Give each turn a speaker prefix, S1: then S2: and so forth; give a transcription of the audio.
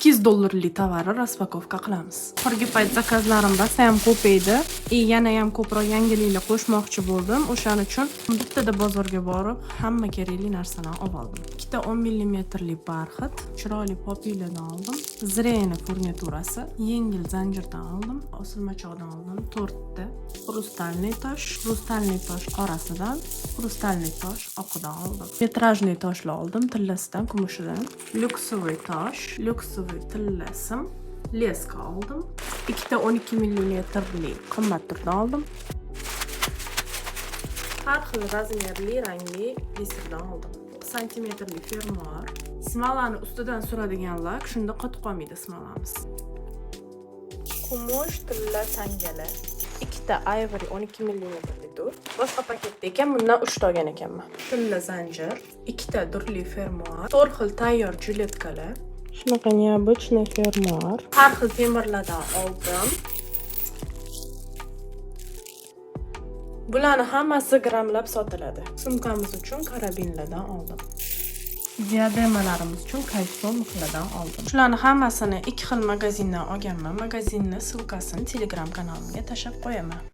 S1: 200 dollarlik tovarni распаковка qilamiz. Oxirgi payt zakazlarim rosayam ko'paydi и yana ham ko'proq yangiliklar qo'shmoqchi bo'ldim. O'shaning uchun bittada bozorga borib, hamma kerakli narsalarni olib oldim. Ikkita 10 millimetrli бархат, chiroyli popiylardan oldim. Zreni furniturasi, yengil zanjirdan oldim, osilmachoqdan oldim, to'rtta хрустальный tosh, хрустальный tosh qorasidan, хрустальный tosh oqidan oldim. Метражный toshlar oldim, tillasidan, kumushidan. Люксовый tosh, люксовый tilla sim, леска oldim. Ikkita 12 millimetrli qimmat turdan oldim. Har xil razmerli, rangli бисер dan oldim. Santimetrli fermuar. Смола ni ustidan suradigan lak, shunda qotib qolmaydi смола miz. Kumush tilla tangalar. Ikkita ivory 12 millimetrli dur. Boshqa paketda ekan, bundan 3 ta olgan ekanman. Tilla zanjir, ikkita durli fermuar, to'rt xil tayyor жилетка lar. Shunaqa необычный fermuar. Har xil temirlardan oldim. Bularni hammasi grammlab sotiladi. Sumkamiz uchun karabinlardan oldim. Diademalarimiz uchun кольцо mixlardan oldim. Shularni hammasini ikki xil magazindan olganman. Magazinni ссылка sini Telegram kanalimga tashlab qo'yaman.